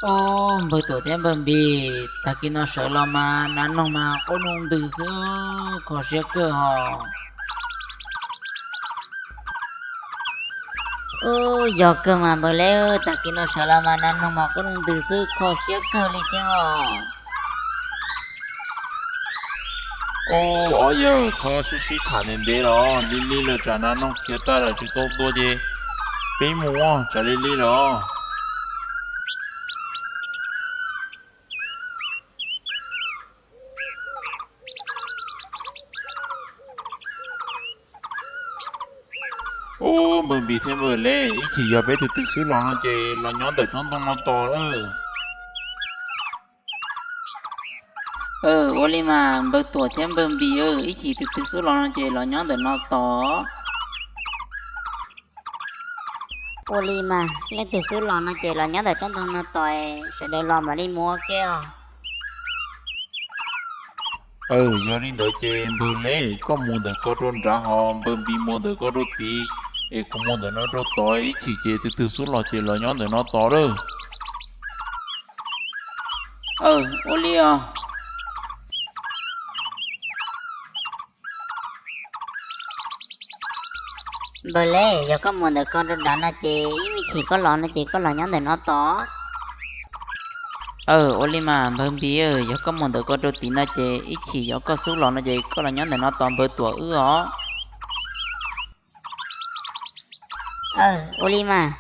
Ub, npawg Tuam thiab npawg Npis, tag kis no sawv los mas nas noog mas qub noog ntws xwb, kho siab kawg hos. Ub, yog kawg mas npawg Leb, tag kis no sawv los mas nas noog mas qub noog ntws xwb, kho siab kawg li thiab os. Ub, ob yawg txhob sib sib tham ntev ntev los, lig lig lawm tsam nas noog khiav tag lawm tsis tau tua ces peb mus, tsam lig lig lawm. Ub, npawg Npis thiab npawg Leb, ib chim yog peb tus twg xub los no ces los nyob ntawm tsob ntoo no tos lawm. Ua li mas npawg Tuam thiab npawg Npis, ib chim tus twg xub los no ces los nyob ntawm no tos. Ua li mas leej twg xub los no ces los nyob ntawm tsob ntoo no tos, sawv daws los mam li mus ua ke os. Yog li ntawd ces npawg Leb koj mus ntawm ko rau nrad hos npawg Npis mus ntawm ko rau tid, es kuv mus ntawm no rau tod, ib chim ces tus twg xub los ces los nyob ntawm no tos lawm. Ua li os. Npawg Leb, yog koj mus ntawm ko rau nrad no ces ib me chim koj los no ces koj los nyob ntawm no tos. Ua li mas npawg Npis, yog koj mus ntawm ko rau tid no ces ib chim yog koj xub los no ces koj los nyob ntawm no tos npawg Tuam wb os. Ua li mas.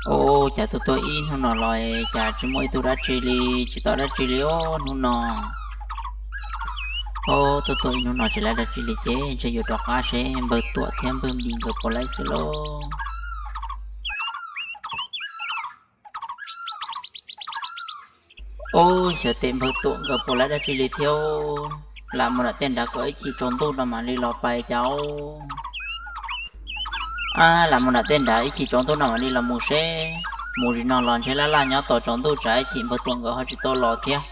Ub, cas tuaj tuaj ib hnub no los cas tsis muaj ib tug dab tsi li, tsis tau dab tsi li os hnub no. Ub, tuaj tuaj ib hnub no tsis tau dab tsi li ces ntshe yuav rov qab seb npawg Tuam thiab npawg Npis nkawd puas laib xwb lauj. Ub, xyov tes npawg Tuam nkawd puas laib dab tsi li thiab. Lam mus nram tej nrad kom ib chim tsaus ntuj no mam li los pais cas. Ab, lam mus nram tej nrad ib chim tsaus ntuj no mam li los mus seb. Mus zim no los ntshe laj laj nyob tos tsaus ntuj tsam ib chim npawg Tuam nkawd ho tsis tau los thiab.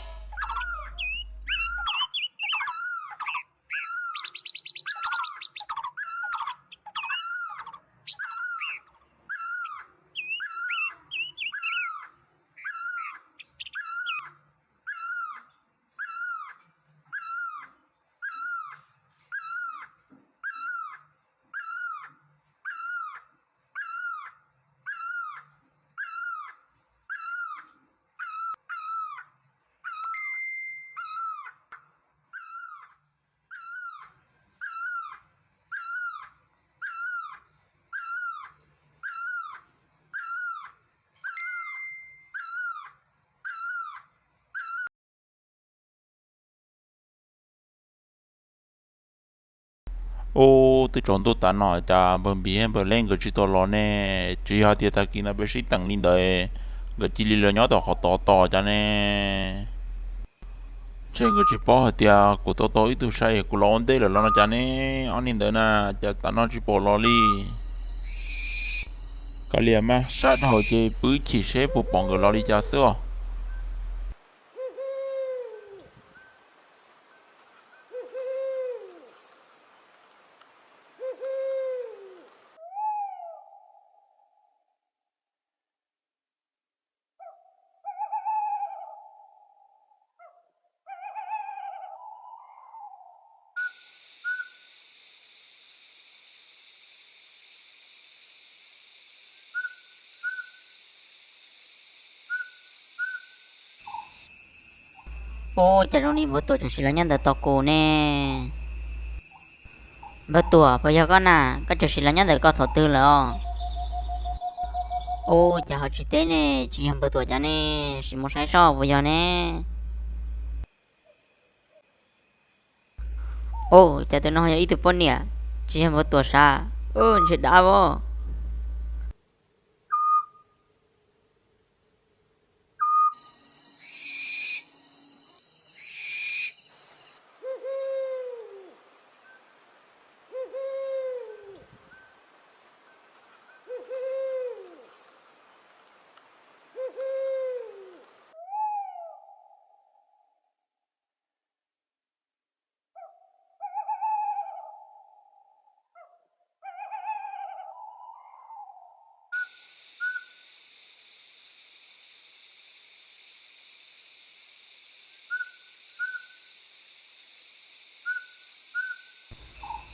Ub, twb tsaus ntuj tas no cas npawg Npis npawg Leb nkawd tsis tau los ne? Tsis yog tias tag kis no peb sib teem li ntawd, nkawd cia li los nyob tom qhov tod tos cas ne? Ntshe nkawd tsis paub hais tias kuv tau tau ib tug sai kuv los ua ntej lawm los no cas ne? Ob niag ntawd na, cas tas no tsis pom los li. Kav liam mas, sab dhau ces pw ib chim seb puas pom nkawd los li cas xwb os. Ub, cas zoo li npawg Tuam tseem sim los nyob ntawd tos kuv ne? Npawg Tuam, puas yog koj na? Koj tseem sim los nyob ntawm ko thaum twg lawm os? Ub, cas ho tsis teb ne, tsis yog npawg Tuam cas ne, sim mus saib seb puas yog ne. Ub, cas tus no yog ib tug poj niam, tsis yog npawg Tuam sav, ntshe dab os.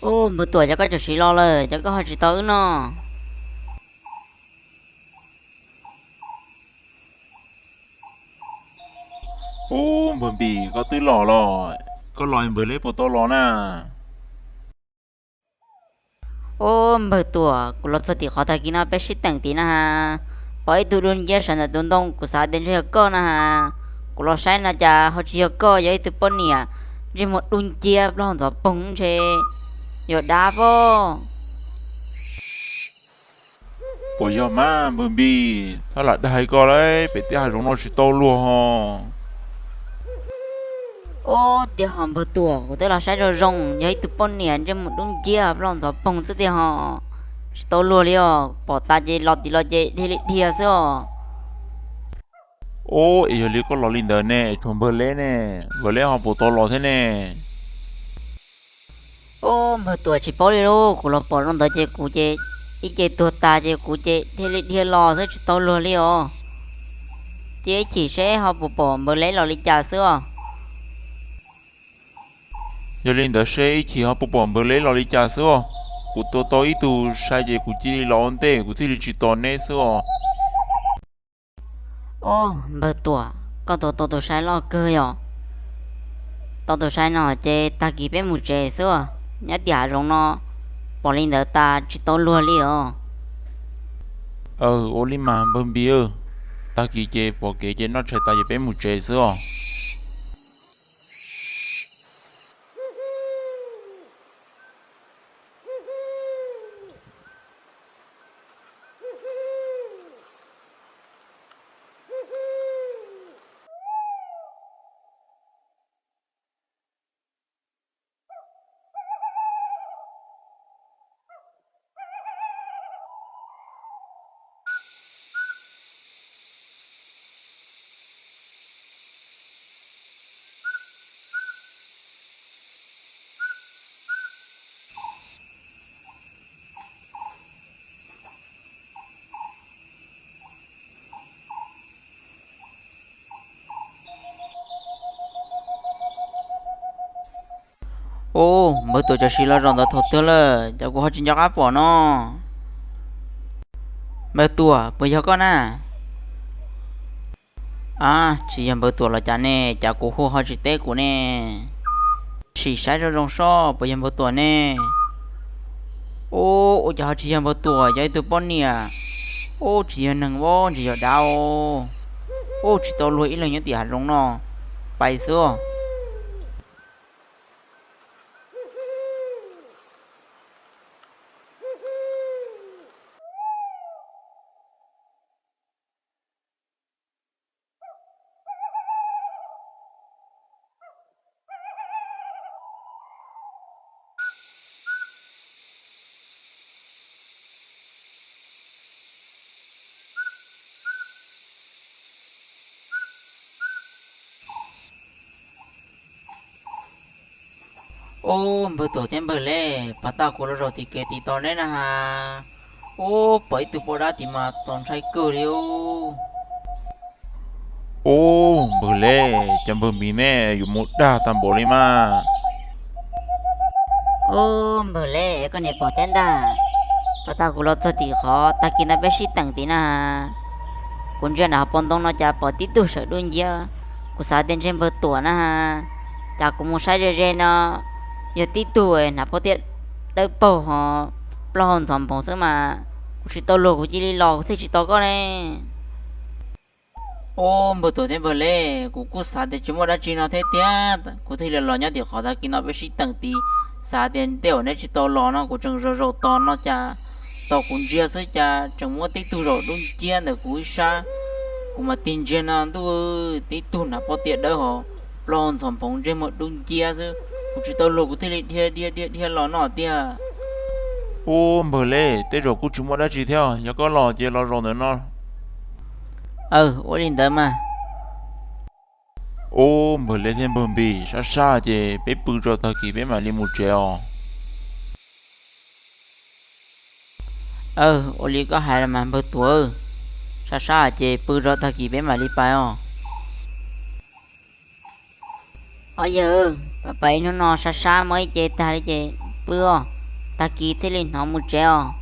Ub, npawg Tuam, cas koj tseem sim los lawm, cas koj ho tsis tau wb noj? Ub, npawg Npis, koj twb los los, koj los npawg Leb puas tau los na? Ub, npawg Tuam, kuv los txog tim qhov tag kis no peb sib teem tid na has, pom ib tug dub nciab sawv ntawm tus ntoo, kuv xav tias ntshe yog koj na has. Kuv los saib no cas ho tsis yog koj, yog ib tug poj niam ntsej muag dub nciab plaub hau ntxhov poog, ntshe yog dab pob. Puas yog mas npawg Npis, txhob lam dag koj lauj, pem tej hav zoov no tsis tau luag ho. Ub, tiag ho npawg Tuam, kuv twb los saib zoo zoo, yog ib tug poj niam ntsej muag dub nciab plaub hau ntxhov poog xwb tiag ho. Tsis tau luag li os, pom tas ces los tim los ces dhia li dhia xwb os. Ub, es yog li koj los li ntawd ne, tshuav npawg Leb ne, npawg Leb ho puas tau los thiab ne? Ub, npawg Tuam, tsis paub li lauj, kuv los pom zoo ntawd ces kuv ces ib ce tuag tas ces kuv ces dhia li dhia los xwb, tsis tau luag li os. Cia ib chim seb ho puas pom npawg Leb los li cas xwb os. Yog li ntawd seb ib chim ho puas pom npawg Leb los li cas xwb os. Kuv tua tau ib tug sai ces kuv cia li los ua ntej, kuv thiaj li tsis tos neb xwb os. Ub, npawg Tuam, koj tua tau tus sai loj kawg yom. Tau tus sai no ces tag kis peb mus tsev xwb os, nyob tim hav zoov no pom li ntawd tas tsis tau luag li os. Ua li mas npawg Npis, tag kis ces pom kev ces noj tshais tas ces peb mus tsev xwb os. Ub, npawg Tuam, tam sim los zaum ntawd thaum twg lawm, cas kuv ho tsis nco qab pom no? Npawg Tuam, puas yog koj na? A, tsis yog npawg Tuam los cas ne, cas kuv hu ho tsis teb kuv ne? Sim saib zoo zoo soj, puas yog npawg Tuam ne? Ub, ua cas ho tsis yog npawg Tuam, yog ib tug poj niam. Ub, tsis yog neeg, ub, tsis yog dav. Ub, tsis tau luag ib leeg nyob tim hav zoov no, pais xwb. Ub, npawg Tuam thiab npawg Lej, pas tag kuv los zaum tim kev tim tod neb na has. Ub, pom ib tug poj dab tim mas txaus ntshai kawg li ub. Ub, npawg Lej, cov npawg Npis nej yuav mus dag tag npaum li mas. Ub, npawg Lej, koj niam pom thiab ntag. Pas tag kuv los txog tim qhov tag kis no peb sib teem tid na. Kuv ntsia nram hauv paus ntoo no cas pom tib tug sawv dub nciab. Kuv xav tias ntshe npawg Tuam na. Cas kuv mus saib ze ze no yog tib tug hnav pob tiaj dawb paug ho plaub hau ntxhov nphoov xwb mas. Kuv tsis tau luag kuv cia li los kuv thiaj tsis tos koj ne. Ub, npawg Tuam thiab npawg Lej, kuv kuj xav tias tsis muaj dab tsi no thiab tiag, kuv thiaj li los nyob tim qhov tag kis no peb sib teem tid. Xav tias tej zaum neb tsis tau los no kuv tseem zaum zaum tos no cas tos kuv ntsia xwb cas tseem muaj tib tug zaum dub nciab ntawm kuv ib sab. Kuv mam tig ntsia no ntuj, tib tug hnav pob tiaj dawb ho plaub hau ntxhov nphoov ntsej muag dub nciab xwb. Kuv tsis tau luag kuv thiaj li dhia dhia dhia dhia los no tiag. Ub, npawg Lej, tej zaum kuj tsis muaj dab tsi thiab, yog koj los ces los zaum ntawm no. Aw, ua li ntawd mas. Ub, npawg Lej thiab npawg Npis, sab sab ces peb pw tso tag kis peb mam li mus tsev os. Aw, ua li koj hais los mas npawg Tuam, sab sab ces pw tso tag kis peb mam li pais os. Au yawg, pais pais ib hnub no sab sab muaj ib ce tag li ces pw os, tag kis thiaj li hnov mus tsev os.